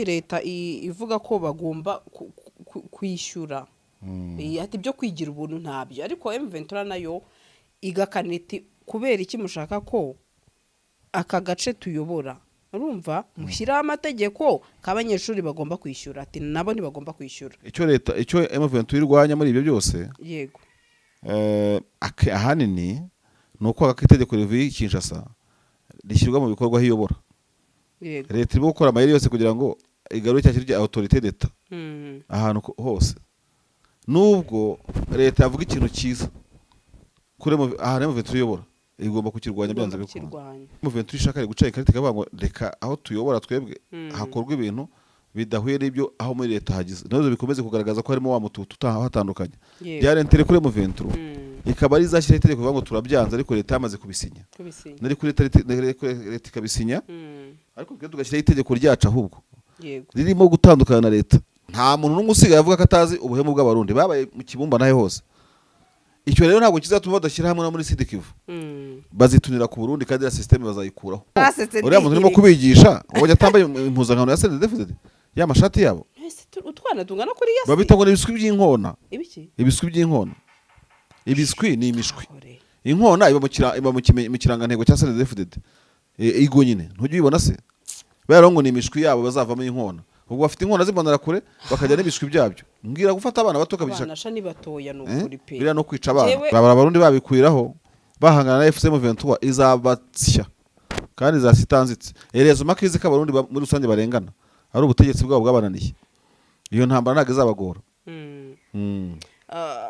Leta ivuga ko bagomba kwishyura. Ati ibyo kwigira ubuntu ntabyo, ariko M23 nayo igakana iti: "Kubera iki mushaka ko aka gace tuyobora, urumva, mushyiraho amategeko ko abanyeshuri bagomba kwishyura?" Ati nabo ntibagomba kwishyura. Icyo leta, icyo M23 irwanya muri ibyo byose, ahanini ni uko aka itegeko rivuye i Kinshasa rishyirwa mu bikorwa aho iyobora. Leta irimo gukora amayeri yose kugira ngo igarure cya kintu cya autorité d'État ahantu hose. Nubwo leta yavuga ikintu cyiza kuri ahantu M23 iyobora, igomba kukirwanya byanze Igomba bikunze. kukirwanya. M23 ishaka guca ikarita ikavuga ngo reka aho tuyobora twebwe hakorwa ibintu bidahuye n'ibyo aho muri leta hagize, nazo bikomeze kugaragaza ko harimo wa mututu utahatandukanye. Byari intérêt kuri M23, ikaba ari izashyiraho itegeko rivuga ngo turabyanze, ariko leta yamaze kubisinya. Kubisinya. Nari kuri leta, leta ikabisinya, ariko twe tugashyiraho itegeko ryacu ahubwo ririmo gutandukana na leta. Nta muntu n'umwe usigaye avuga ko atazi ubuhemu bw'Abarundi babaye mu Kibumba nahe hose. Icyo rero ntabwo kizatuma badashyira hamwe no muri Sud Kivu. Bazitunira ku Burundi kandi ya système bazayikuraho. Basetse. Uriya muntu urimo Ndihirika. kubigisha ubonye atambaye impuzankano ya CNDD-FDD, ya mashati yabo. Ese utwana tungana kuriya se? Babita ngo ni ibiswi by'inkona. Ibiki? Ibiswi by'inkona. Ibiswi ni imishwi. Kore. Inkona iba mu kirangantego cya CNDD-FDD. Igo nyine ntujya uyibona se? Bariya ngo ni imishwi yabo bazavamo inkona. Ubwo bafite inkona z'imbonerakure, bakajya n'ibishwi byabyo. Mbwira, gufata abana bato ukabigisha Abana sha ni batoya, ni Eh? ukuri pe. Biriya no kwica abana. Babara Abarundi babikwiraho bahangana na AFC M23, izabatsya kandi izasitanzitse. Erezuma kizi ko Abarundi muri rusange barengana, ari ubutegetsi bwabo bwabananiye. Iyo ntambara ntabwo izabagora.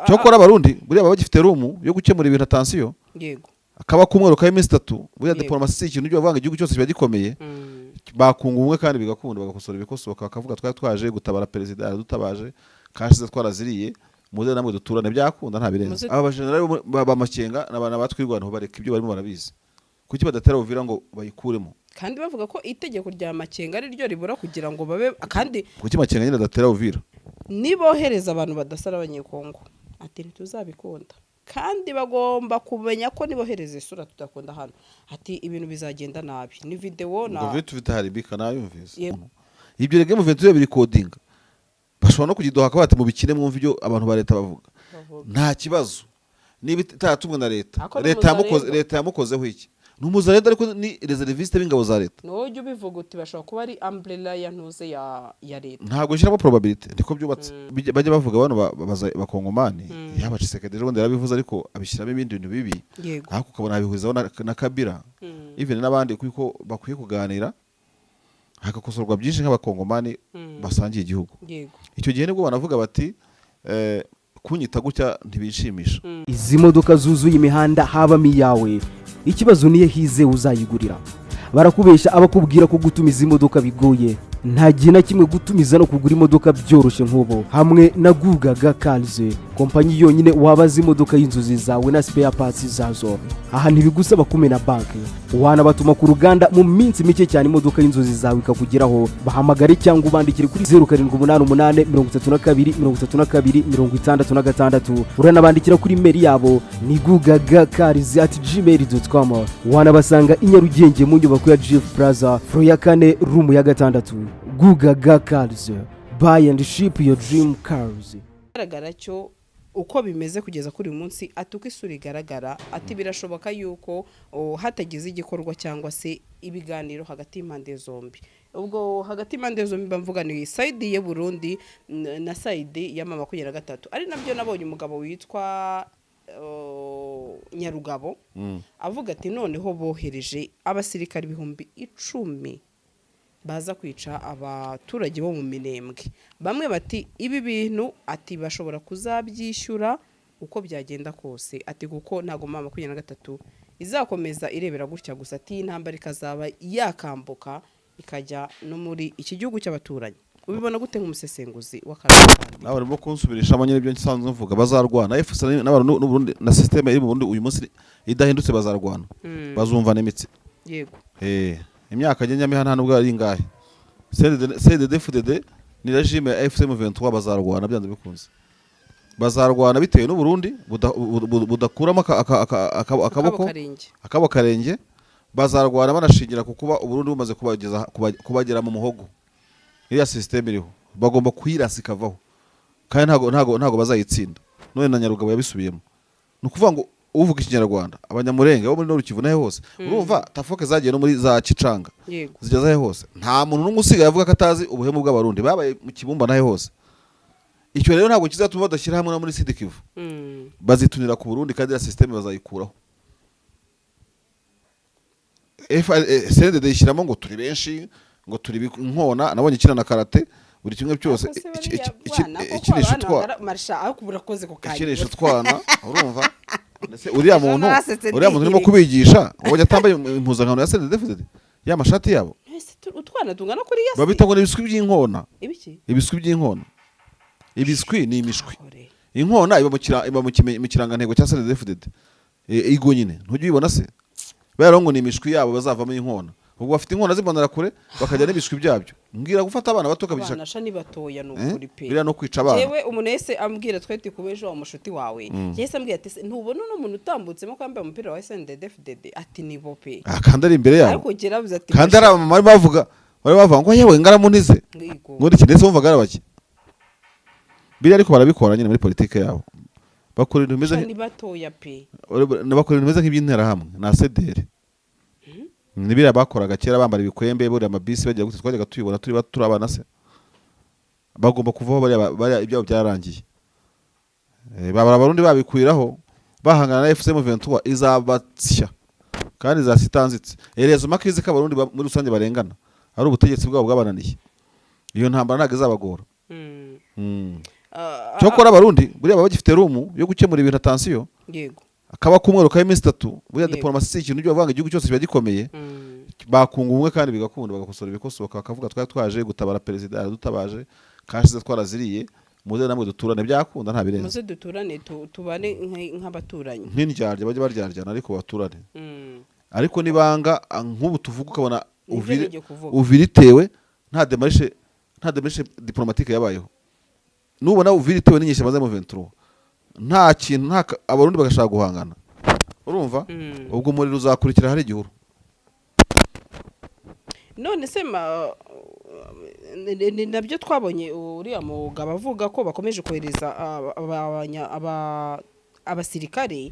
Cyokora Abarundi buriya baba bagifite room yo gukemura ibintu, attention. Akaba k'umweru k'iminsi 3 buriya. Diplomasi si ikintu ujya bavuga, igihugu cyose kiba gikomeye. Bakunga ubumwe kandi bigakunda, bagakosora ibikosoka, bakavuga: "Twari twaje gutabara perezida, yaradutabaje, kashize twaraziriye, muze namwe duturane." Byakunda, nta birenze. Aba bajenerali bo ba Makenga n'abana batwirwanaho, bareka ibyo barimo, barabizi. Kuki badatera Uvira ngo bayikuremo? Kandi bavuga ko itegeko rya Makenga ari ryo ribura kugira ngo babe kandi. Kuki Makenga nyine adatera Uvira? Nibohereza abantu badasara Abanyekongo, ati ntituzabikunda, kandi bagomba kumenya ko nibohereza isura tudakunda hano, ati ibintu bizagenda nabi. Ni videwo na Ngo vitu vitaharibika, nayumvise. Ibyo rege M23 biri kodinga, bashobora no kugidoha bati mubikine mwumve ibyo abantu ba leta bavuga. Bavuga. Nta kibazo niba itaratumwe na leta. Ako ni Leta yamukoze umuzarendo. Leta yamukozeho iki? Ni umuzarendo, ariko ni réserviste b'ingabo za leta. Ni wowe ujya ubivuga uti bashobora kuba ari umbrella ya ntuze ya leta. Ntabwo nshyiramo probabilité, niko byubatse. Bajya bavuga bano bakongomani, yaba Tshisekedi ejo bundi yarabivuze, ariko abishyiramo ibindi bintu bibi. Ariko ukabona abihurizaho na Kabila, even n'abandi, kuko bakwiye kuganira hagakosorwa byinshi nk'Abakongomani basangiye igihugu. Icyo gihe nibwo banavuga bati kunyita gutya ntibishimisha. Izi modoka zuzuye imihanda habamo iyawe? Ikibazo niyo hizewe uzayigurira. Barakubeshya abakubwira ko gutumiza imodoka bigoye. Nta gihe na kimwe gutumiza no kugura imodoka byoroshye nk'ubu hamwe na Gugaga Cars, kompanyi yonyine wabaza imodoka y'inzozi zawe na spare parts zazo. Aha ntibigusaba kumena banki, wanabatuma ku ruganda, mu minsi mike cyane imodoka y'inzozi zawe ikakugeraho. Bahamagare cyangwa ubandikire kuri 0788 32 32 66. Uranabandikira kuri email yabo ni gugagacars@gmail.com. Wanabasanga i Nyarugenge mu nyubako ya GF Plaza, floor ya kane, room ya gatandatu. Gugaga Cars, buy and ship your dream cars. Ikigaragara cyo uko bimeze kugeza kuri uyu munsi, ati uko isura igaragara, ati birashoboka yuko hatagize igikorwa cyangwa se ibiganiro hagati y'impande zombi. Ubwo hagati y'impande zombi mba mvuga ni side y'u Burundi na side ya M23, ari nabyo nabonye umugabo witwa Nyarugabo avuga ati noneho bohereje abasirikare 10,000 baza kwica abaturage bo mu Minembwe. Bamwe bati ibi bintu, ati bashobora kuzabyishyura uko byagenda kose, ati kuko ntabwo M23 izakomeza irebera gutya gusa, ati iyi ntambara ikazaba yakambuka ikajya no muri iki gihugu cy'abaturanyi. Ubibona gute nk'umusesenguzi w'akarere? Nawe barimo kunsubirishamo nyine ibyo nsanzwe mvuga: bazarwana. AFC n'abantu n'Uburundi na système iri mu Burundi uyu munsi idahindutse, bazarwana, bazumvana imitsi. Imyaka njye nyamiha nta nubwo ari ingahe. CNDD FDD ni régime ya AFC M23, bazarwana byanze bikunze. Bazarwana bitewe n'Uburundi budakuramo akaboko karenge. Akabo karenge. Bazarwana banashingira ku kuba Uburundi bumaze kubagera mu muhogo. Iriya système iriho bagomba kuyirasa ikavaho, kandi ntago bazayitsinda. None na Nyarugabo yabisubiyemo. Ni ukuvuga ngo uvuga Ikinyarwanda, Abanyamurenge bo muri Nord Kivu nahe hose, urumva tafoke zagiye no muri za Kicanga, zigeze ahe hose, nta muntu n'umwe usigaye avuga ko atazi ubuhemu bw'Abarundi babaye mu Kibumba nahe hose. Icyo rero ntabwo kizatuma badashyira hamwe no muri Sud Kivu. Bazitunira ku Burundi, kandi iriya système bazayikuraho. CNDD yishyiramo ngo turi benshi, ngo turi inkona. Nabonye ikina na karate, buri kimwe cyose. Ariko se bariya bana koko, ikinisha abana Marisha, ariko urakoze ku kanya. Ikinisha utwana, urumva? Ndetse uriya muntu, Narasetse. uriya muntu urimo Ndihirika. kubigisha, ubonye atambaye impuzankano ya CNDD-FDD, ya mashati yabo? Ese utwana tungana kuriya se? Babita ngo ni ibiswi by'inkona. Ibiki? Ibiswi by'inkona. Ibiswi ni imishwi. Kore. Inkona iba mu kirangantego cya CNDD-FDD. Igo nyine ntujya uyibona se? Bariya ngo ni imishwi yabo bazavamo inkona. Ubwo bafite inkona z'imbonerakure, bakajya n'ibishwi byabyo. Mbwira, gufata abana bato ukabigisha Abana sha ni batoya, ni Eh? ukuri pe. Biriya no kwica abana. Jewe umuntu wese ambwira, twe turi kumwe ejo, wa mushuti wawe yahise ambwira ati: "Se, ntubona uno muntu utambutsemo ko yambaye umupira wa SNDD-FDD?" Ati: "Ni bo pe." Ah, kandi ari imbere yabo. Ariko yaravuze ati Kandi ari abamama barimo bavuga, bari bavuga ngo: "Yewe, ngaramunize." Yego. Ngo iki? Ndetse wumvaga ari bake biriya, ariko barabikora nyine muri politike yabo, bakora ibintu bimeze Sha ni batoya pe. Bakora ibintu bimeze nk'iby'interahamwe na sederi. Ni biriya bakoraga kera, bambara ibikwembe, burira amabisi, bagiye gute, twajyaga tubibona turi bato, turi abana se. Bagomba kuvaho bariya, ibyabo byararangiye. Babara Abarundi babikwiraho bahangana na AFC M23, izabatsya kandi izasitanzitse. Erezo makizi ko Abarundi muri rusange barengana, ari ubutegetsi bwabo bwabananiye. Iyo ntambara ntabwo izabagora. Cyokora Abarundi buriya baba bagifite room yo gukemura ibintu, attention. Akaba k'umweru k'iminsi 3 buriya. Diplomasi si ikintu ujya bavuga ngo igihugu cyose kiba gikomeye. Bakunga ubumwe kandi bigakunda, bagakosora ibikosoka, bakavuga: "Twari twaje gutabara perezida, yaradutabaje, kashize twaraziriye, muze namwe duturane." Byakunda, nta birenze. Muze duturane, tubane nk'abaturanyi. Nk'indyarya, bajye baryaryana ariko baturane. Ariko nibanga, nk'ubu tuvuga, ukabona Nibyo Uvira, ngiye kuvuga. Uvira itewe, nta démarche diplomatique yabayeho. Nubona Uvira itewe n'inyeshyamba za M23, nta kintu, nta Abarundi bagashaka guhangana, urumva? Ubwo umuriro uzakurikira hari igihuru. None se ni nabyo twabonye uriya mugabo avuga ko bakomeje kohereza abasirikare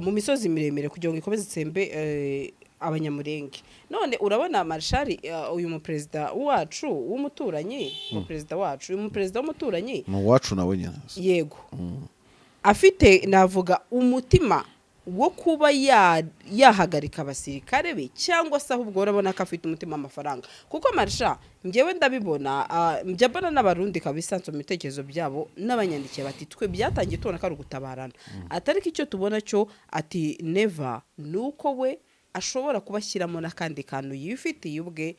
mu misozi miremire kugira ngo ikomeze itsembe Abanyamurenge. None urabona marshali, uyu muperezida wacu w'umuturanyi, umuperezida wacu, uyu muperezida w'umuturanyi, Ni uwacu nawe nyine. Yego, afite, navuga, umutima wo kuba yahagarika abasirikare be, cyangwa se ahubwo urabona ko afite umutima w'amafaranga? Kuko marisha, ngewe ndabibona, njya mbona n'Abarundi kabisa, nsoma ibitekerezo byabo n'abanyandikiye bati: "Twe byatangiye tubona ko ari ugutabarana, atari ko icyo tubona cyo," ati, "Neva ni uko we ashobora kuba ashyiramo n'akandi kantu yifitiye ubwe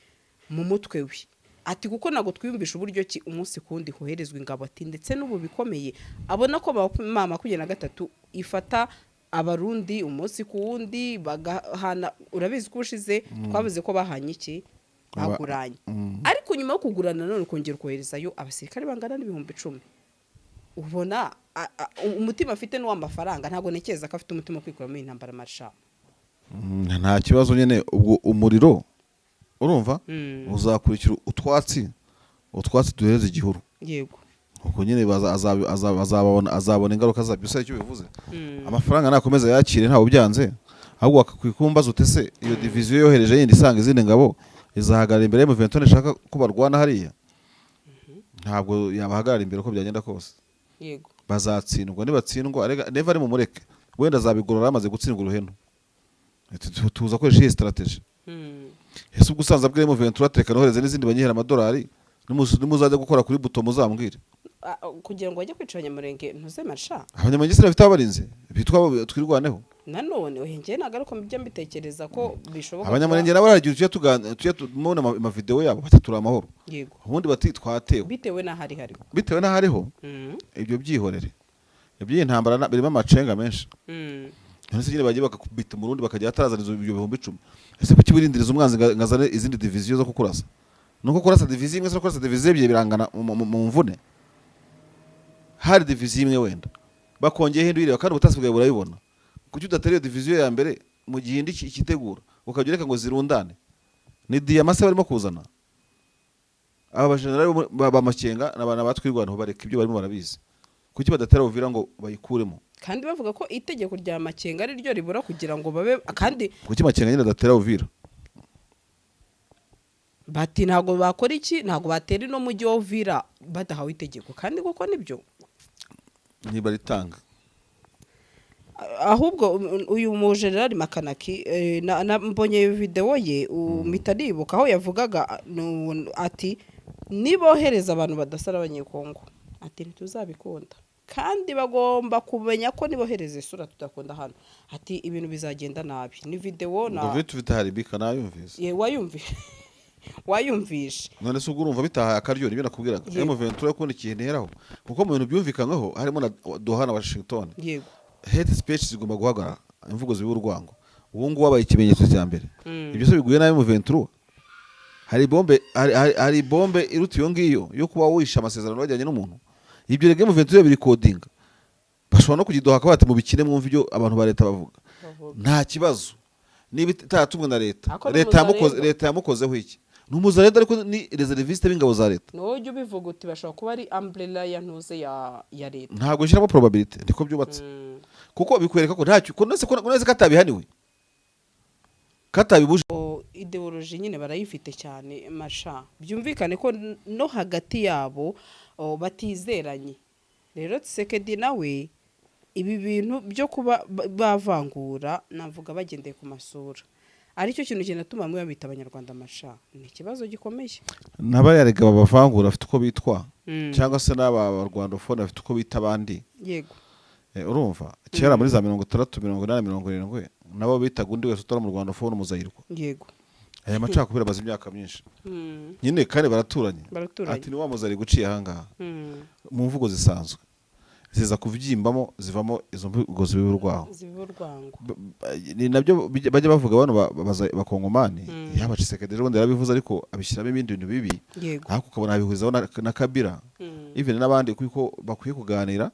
mu mutwe we," ati, "kuko ntabwo twiyumvisha uburyo ki umunsi ku wundi hoherezwa ingabo," ati, "ndetse n'ubu bikomeye abona ko M23 ifata Abarundi umunsi ku wundi bagahana." Urabizi ko ubushize twavuze ko bahanye iki, baguranye, ariko nyuma yo kugurana none ukongera ukoherezayo abasirikare bangana n'10,000. Ubona umutima afite n'uw'amafaranga. Ntabwo ntekereza ko afite umutima wo kwikuramo iyi ntambara, marisha. Nta kibazo nyine. Ubwo umuriro, urumva, uzakurikira utwatsi, utwatsi duhereza igihuru. Ubwo nyine azabona ingaruka zabyo. Se icyo bivuze, amafaranga nakomeza yakire, ntawe ubyanze. Ahubwo wakwikumbaza ute se iyo diviziyo yohereje yindi isanga izindi ngabo izahagarara imbere ya M23 ishaka ko barwana hariya? Ntabwo yabahagarara imbere uko byagenda kose. Bazatsindwa. Nibatsindwa, arega Neva ari mumureke, wenda azabigorora yamaze gutsindwa uruhenu. Tuza koresha iyi strategy. Ese ubwo usanze abwira M23 ati: "Reka nohereze n'izindi, banyihera amadolari, nimuzajya gukora kuri buto muzambwire"? Kugira ngo bajye kwica Abanyamurenge, ntuze marisha. Abanyamurenge bafite ababarinze bitwa Twirwaneho. Nanone njyewe ntabwo ari uko njya mbitekereza ko bishoboka. Abanyamurenge nabo hari igihe tujya tubona amavideo yabo bati: "Turi amahoro." Ubundi bati: "Twatewe." Bitewe n'aho ari hariho. Bitewe n'aho ariho. Ibyo byihorere, iby'iyi ntambara birimo amacenga menshi. None se nyine bagiye bakakubita Umurundi, bakajya batarazana ibyo 10,000? Ese kuki wirindiriza umwanzi ngo azane izindi diviziyo zo kukurasa? Nuko kurasa diviziyo imwe no kurasa diviziyo ebyiri birangana mu mvune. Hari diviziyo imwe wenda bakongeyeho indi uyireba, kandi ubutasi bwawe burabibona. Kuki udatera iyo diviziyo ya mbere mu gihe indi ikitegura, ukajya ureka ngo zirundane? Ni diyama se barimo kuzana? Aba bajenerali bo ba Makenga n'abana batwirwanaho, bareka ibyo barimo, barabizi. Kuki badatera Uvira ngo bayikuremo? Kandi bavuga ko itegeko rya Makenga ari ryo ribura kugira ngo babe kandi. Kuki Makenga nyine adatera Uvira? Bati ntabwo bakora iki, ntabwo batera ino mujyi wa Uvira badahawe itegeko, kandi koko nibyo. Ntibaritanga. Ahubwo uyu mujenerali Makanaki, mbonye videwo ye, mpita nibuka aho yavugaga, ati nibohereza abantu badasara abanyekongo, ati ntituzabikunda, kandi bagomba kumenya ko nibohereza isura tudakunda hano, ati ibintu bizagenda nabi. Ni videwo Ngo na vitu vitaharibika, nayumvise. Ye, wayumvishe? None se ubwo urumva bitahaye akaryo? Nibyo nakubwiraga. M23 yo ikintu iheraho, kuko mu bintu byumvikanyweho harimo na Doha na Washington, hate speech zigomba guhagarara, imvugo ziba urwango. Ubu ngubu wabaye ikimenyetso cya mbere. Ibyo se biguye nabi M23? Hari bombe, hari bombe iruta iyo ngiyo yo kuba wishe amasezerano wajyanye n'umuntu? Ibyo rege M23 biri kodinga, bashobora no kugidoha akaba bati mubikine, mwumve ibyo abantu ba leta bavuga. Nta kibazo niba itaratumwe na leta. Ako ni Leta yamukoze. umuzarendo. Leta yamukozeho iki? Ni umuzarendo, ariko ni réserviste b'ingabo za leta. Ni wowe ujya ubivuga uti bashobora kuba ari umbrella ya ntuze ya leta. Ntabwo nshyiramo probability, niko byubatse. Kuko bikwereka ko ntacyo, ko none se ko katabihaniwe, katabibuje. O, idéologie nyine barayifite cyane masha. Byumvikane ko no hagati yabo, batizeranye. Rero Tshisekedi nawe ibi bintu byo kuba bavangura, navuga bagendeye ku masura, aricyo kintu kinatuma bamwe babita abanyarwanda masha, ni ikibazo gikomeye. N'abayarega babavangura bafite uko bitwa, cyangwa se n'aba rwandophone bafite uko bita abandi. Urumva kera muri za 60, 80, 70, nabo bitaga undi wese utora mu rwandophone umuzayirwa. Aya macakubiri amaze imyaka myinshi nyine, kandi baraturanye. Baraturanye. Ati ni wa muzayirwa uciye ahangaha. Mu mvugo zisanzwe ziza kubyimbamo, zivamo izo mvugo zibiba urwaho. Ziba urwango. Ni nabyo bajya bavuga bano bakongomani. Yaba Tshisekedi ejo bundi yarabivuze, ariko abishyiramo ibindi bintu bibi. Ariko ukabona abihurizaho na Kabila, even n'abandi, kuko bakwiye kuganira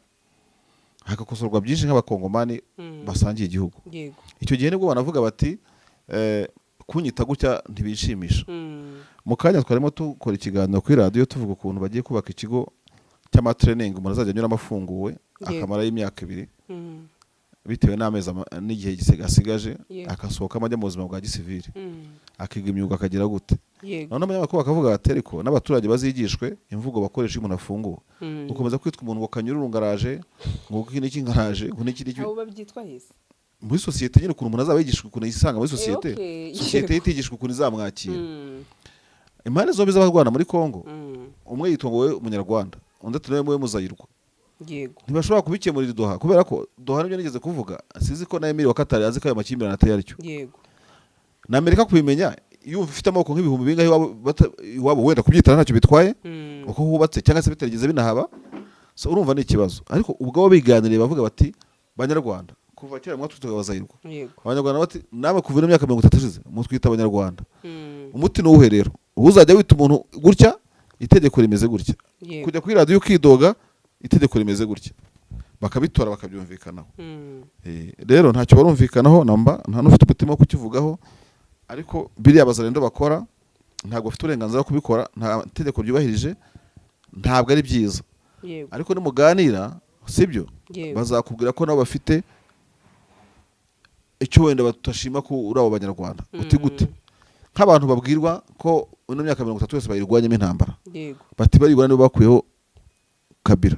hagakosorwa byinshi nk'abakongomani basangiye igihugu. Icyo gihe nibwo banavuga bati kunyita gutya ntibishimisha. Mu kanya twarimo dukora ikiganiro kuri radiyo, tuvuga ukuntu bagiye kubaka ikigo cy'amatraining umuntu azajya anyuramo afunguwe, akamarayo imyaka 2, bitewe n'amezi n'igihe asigaje, akasohokamo ajya mu buzima bwa gisivili, akiga imyuga, akagira gute. Noneho abanyamakuru bakavuga bati ariko n'abaturage bazigishwe imvugo bakoresha iyo umuntu afunguwe. Gukomeza kwitwa umuntu ngo kanyururu ngaraje, ngo iki n'iki ngaraje, ngo n'iki n'iki. Abo babyitwa hese? Muri sosiyete nyine, ukuntu umuntu azaba yigishwa ukuntu yisanga muri sosiyete. Sosiyete itigishwa ukuntu izamwakira. Impande zombi z'abarwana muri Kongo, umwe yitwa ngo wowe umunyarwanda, undi ati nawe wowe muzayirwa. Ntibashobora kubikemurira i Doha, kubera ko Doha, nibyo nigeze kuvuga, sizi ko na Emir wa Qatar azi ko ayo makimbirane ateye atyo. Na Amerika kubimenya, yumva ifite amoko nk'ibihumbi bingahe iwabo, iwabo wenda kubyitana ntacyo bitwaye, uko hubatse cyangwa se bitarigeze binahaba. So urumva ni ikibazo, ariko ubwabo biganiriye bavuga bati banyarwanda, kuva kera mwatwitaga abazayirwa. Abanyarwanda bati namwe kuva ino myaka 30 ishize mutwita abanyarwanda. Umuti ni uwuhe rero? Uzajya wita umuntu gutya, itegeko rimeze gutya. Kujya kuri radiyo ukidoga, itegeko rimeze gutya, bakabitora, bakabyumvikanaho. Rero ntacyo barumvikanaho namba, nta n'ufite umutima wo kukivugaho. Ariko biriya bazarendo bakora ntabwo bafite uburenganzira bwo kubikora, nta tegeko ryubahirije, ntabwo ari byiza. Ariko nimuganira, sibyo, bazakubwira ko nabo bafite icyo wenda batashima kuri abo banyarwanda. Uti gute? Nk'abantu babwirwa ko ino myaka 30 yose bayirwanyemo intambara, bati baribura nibo bakuyeho Kabila,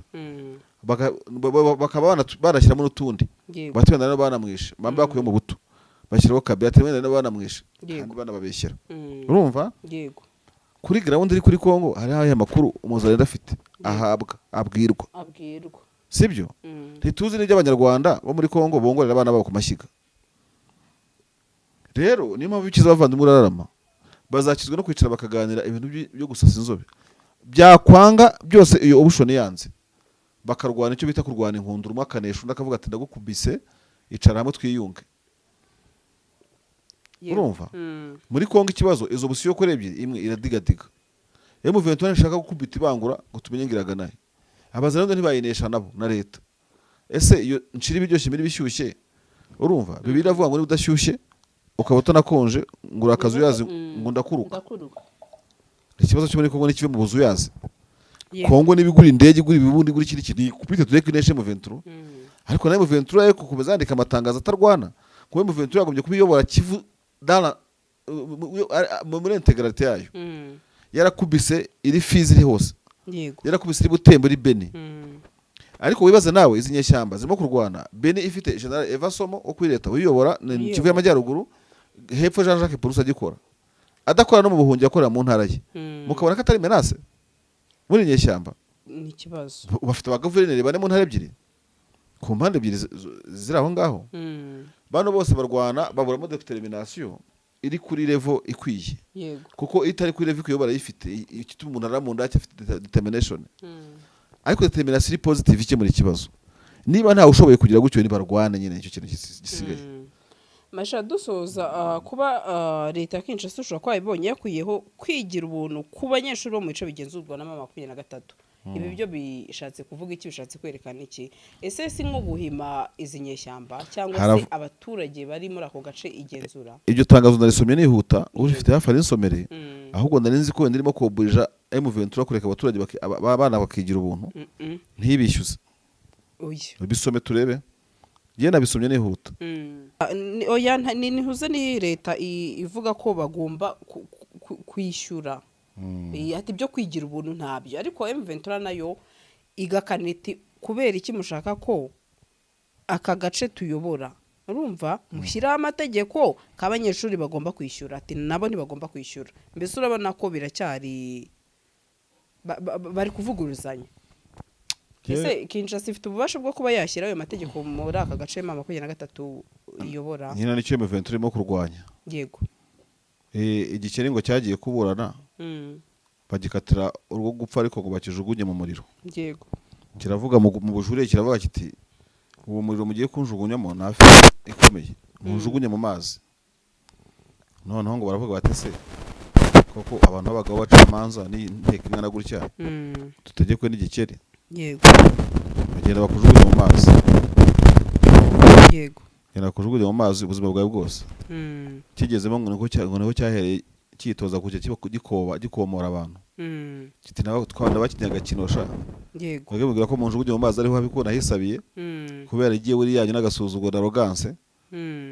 bakaba banashyiramo n'utundi, bati wenda nabo banamwishe, bamwe bakuye mu buto bashyiraho Kabila, ati wenda nabo banamwishe, kandi banababeshyera. Urumva, kuri gahunda iri kuri Kongo hariho aya makuru umuzarenda afite, ahabwa, abwirwa. Abwirwa. Sibyo? Ntituzi n'ibyo abanyarwanda bo muri Kongo bongorera abana babo ku mashyiga. Rero niyo mpamvu ikiza abavandimwe urararama, bazakizwa no kwicara bakaganira ibintu byo gusasa inzobe. Byakwanga byose, iyo option yanze, bakarwana icyo bita kurwana inkundura, umwe akanesha undi, akavuga ati ndagukubise, icara hamwe twiyunge. Urumva? Muri Kongo ikibazo, izo option kuri ebyiri, imwe iradigadiga. M23 ntishaka gukubita ibangura ngo tumenye ngo iragana he. Abazarendo ntibayinesha nabo na leta. Ese iyo nshira ibiryoshye muri bishyushye? Urumva Bibiliya iravuga ngo niba udashyushye ukaba utanakonje, ngo urakaza uyazi, ngo ndakuruka. Ndakuruka. Ikibazo cyo muri Kongo ni kive mu buzuyazi. Kongo niba igura indege, igura ibibundi, igura ikindi kintu, ikubite tureke ineshe M23. Ariko nayo M23 yo gukomeza yandika amatangazo atarwana, kuba M23 yagombye kuba iyobora Kivu dana muri intégralité yayo, yarakubise iri Fizi, iri hose, yarakubise iri Butembo, iri Beni. Ariko wibaze nawe, izi nyeshyamba zirimo kurwana Beni ifite General Eva Somo wo kuri leta uyobora ni Uyobora. Kivu y'Amajyaruguru hepfo, Jean Jacques Purusi agikora adakora no mu buhungiro, akorera mu ntara ye, mukabona ko atari menace muri nyeshyamba? Ni ikibazo. Bafite abaguverineri bane mu ntara ebyiri, ku mpande ebyiri ziri aho ngaho. Bano bose barwana baburamo détermination iri kuri level ikwiye, kuko iyo itari kuri level ikwiye barayifite. Igituma umuntu arara mu ndake afite determination, ariko determination iri positive ikemura ikibazo. Niba ntawe ushoboye kugira gutyo, nibarwane nyine, nicyo kintu gisigaye. Masha, dusoza, kuba leta ya Kinshasa, ushobora kuba wabibonye, yakwiyeho kwigira ubuntu ku banyeshuri bo mu bice bigenzurwa na M23, ibi byo bishatse kuvuga iki? Bishatse kwerekana iki? Ese si nko guhima izi nyeshyamba cyangwa se abaturage bari muri ako gace igenzura? Iryo tangazo narisomye nihuta, urifite hafi arinsomere. Ahubwo nari nzi ko wenda irimo koburija M23 kureka abaturage abana bakigira ubuntu, ntibishyuze. Oya. Bisome turebe, njye nabisomye nihuta. Oya, nihuze ni leta ivuga ko bagomba kwishyura. Ati ibyo kwigira ubuntu ntabyo, ariko M23 nayo igakana iti: "Kubera iki mushaka ko aka gace tuyobora, urumva, mushyiraho amategeko k'abanyeshuri bagomba kwishyura?" Ati nabo ntibagomba kwishyura. Mbese urabona ko biracyari bari kuvuguruzanya. Ese Kinshasa ifite ububasha bwo kuba yashyira ayo mategeko muri aka gace M23 iyobora? Nyina nicyo M23 irimo kurwanya. Igikeri ngo cyagiye kuburana, bagikatira urwo gupfa, ariko ngo bakijugunye mu muriro. Kiravuga mu bujurire, kiravuga kiti: "Uwo muriro mugiye kunjugunyamo ni afi ikomeye, munjugunye mu mazi." Noneho ngo baravuga bati: "Se koko abantu b'abagabo bacamanza n'inteko ingana gutya, dutegekwe n'igikeri?" Bagenda bakujugunya mu mazi. Genda bakujugunye mu mazi ubuzima bwawe bwose. Kigezemo ngo niko cyahereye cyitoza kujya kiba gikoba gikomora abantu, kiti nabo twabana bakinyaga kinosha. Bakabibwira ko munjugunye mu mazi ariho habi, ko nahisabiye, kubera igiye buri yanyu n'agasuzuguro na arrogance.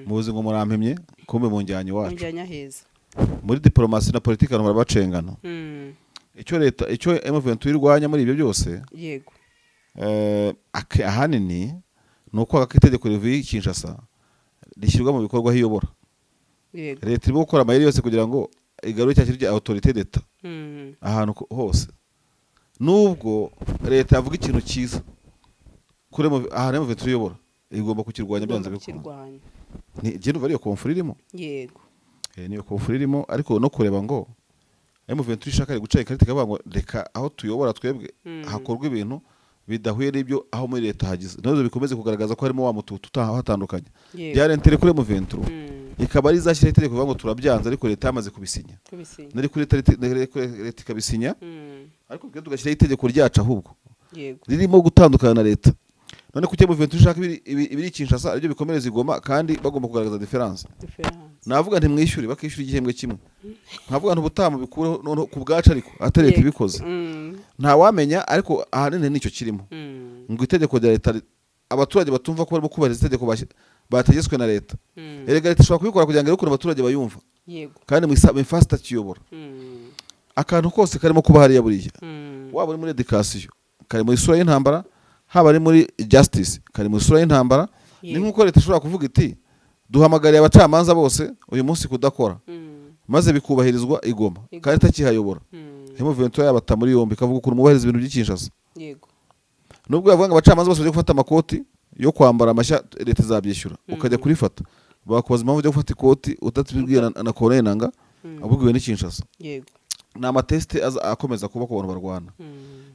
Muzi ngo murampemye, kumbe munjyanye iwacu. Munjyanye aheza. Muri diplomasi na politiki abantu barabacengana. Icyo leta, icyo M23 irwanya muri ibyo byose, ahanini ni uko aka itegeko rivuye i Kinshasa rishyirwa mu bikorwa aho iyobora. Leta irimo gukora amayeri yose kugira ngo igarure cya kintu cya autorité d'État ahantu hose. Nubwo leta yavuga ikintu cyiza kuri ahantu M23 iyobora, igomba kukirwanya byanze Igomba bikunze. kukirwanya. Ni njye ndumva ariyo conflit irimo. Niyo conflit irimo, ariko no kureba ngo M23 ishaka iri guca ikarita ikavuga ngo reka aho tuyobora twebwe hakorwa ibintu bidahuye n'ibyo aho muri leta hagize, nazo bikomeze kugaragaza ko harimo wa mututu utahatandukanye. Byari intérêt kuri M23, ikaba ari izashyiraho itegeko rivuga ngo turabyanze, ariko leta yamaze kubisinya. Kubisinya. Nari kuri leta, nari kuri leta ikabisinya, ariko twe tugashyiraho itegeko ryacu ahubwo ririmo gutandukana na leta. None kuki M23 ishaka ibiri Kinshasa aribyo bikomereza i Goma, kandi bagomba kugaragaza différence? Différence. Navuga nti mwishyure, bakishyura igihembwe kimwe, nkavuga nti ubutaha mubikureho noneho ku bwacu, ariko atari leta ibikoze. Ntawamenya, ariko ahanini nicyo kirimo, ngo itegeko rya leta abaturage batumva ko barimo kubahiriza itegeko bategetswe na leta. Erega leta ishobora kubikora kugira ngo irebe ukuntu abaturage bayumva, kandi mu ifasi itakiyobora. Akantu kose karimo kuba hariya buriya, waba uri muri éducation kari mu isura y'intambara, haba ari muri justice kari mu isura y'intambara. Ni nk'uko leta ishobora kuvuga iti: "Duhamagariye abacamanza bose uyu munsi kudakora," maze bikubahirizwa i Goma I Goma. kandi itakihayobora. M23 yabata muri yombi, ikavuga ukuntu mwubahiriza ibintu by'i Kinshasa. Nubwo yavuga ngo abacamanza bose bajya gufata amakoti yo kwambara amashya, leta izabyishyura, ukajya kurifata bakubaza impamvu ujya gufata ikoti utatubwiye na Corneille Nanga, abubwiwe n'i Kinshasa. Ni amatesite akomeza kuba ku bantu barwana.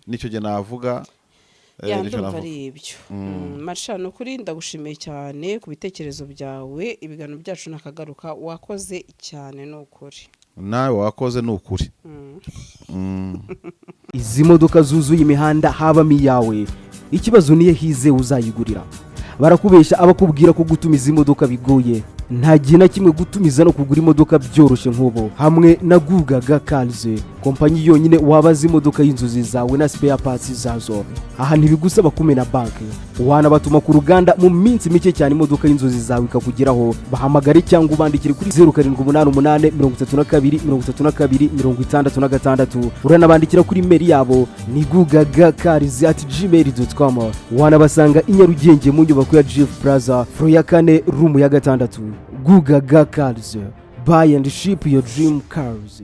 Nicyo gihe navuga, Ya, nicyo ndumva navuga. ari ibyo. Marsha, ni ukuri ndagushimiye cyane ku bitekerezo byawe. Ibiganiro byacu nakagaruka. Wakoze cyane, ni ukuri. Nawe wakoze, ni ukuri. Izi modoka zuzuye imihanda habamo iyawe? Ikibazo niyo hize uzayigurira. Barakubeshya abakubwira ko gutumiza imodoka bigoye. Nta gihe na kimwe gutumiza no kugura imodoka byoroshye nk'ubu hamwe na Gugaga Cars, kompanyi yonyine wabaza imodoka y'inzozi zawe na spare parts zazo. Aha ntibigusaba kumena banki, wanabatuma ku ruganda, mu minsi mike cyane imodoka y'inzozi zawe ikakugeraho. Bahamagare cyangwa ubandikire kuri 0788 32 32 66. Uranabandikira kuri email yabo ni gugagacars@gmail.com. Wanabasanga i Nyarugenge mu nyubako ya Jifu Plaza, floor ya kane, room ya gatandatu. Gugaga Cars, buy and ship your dream cars.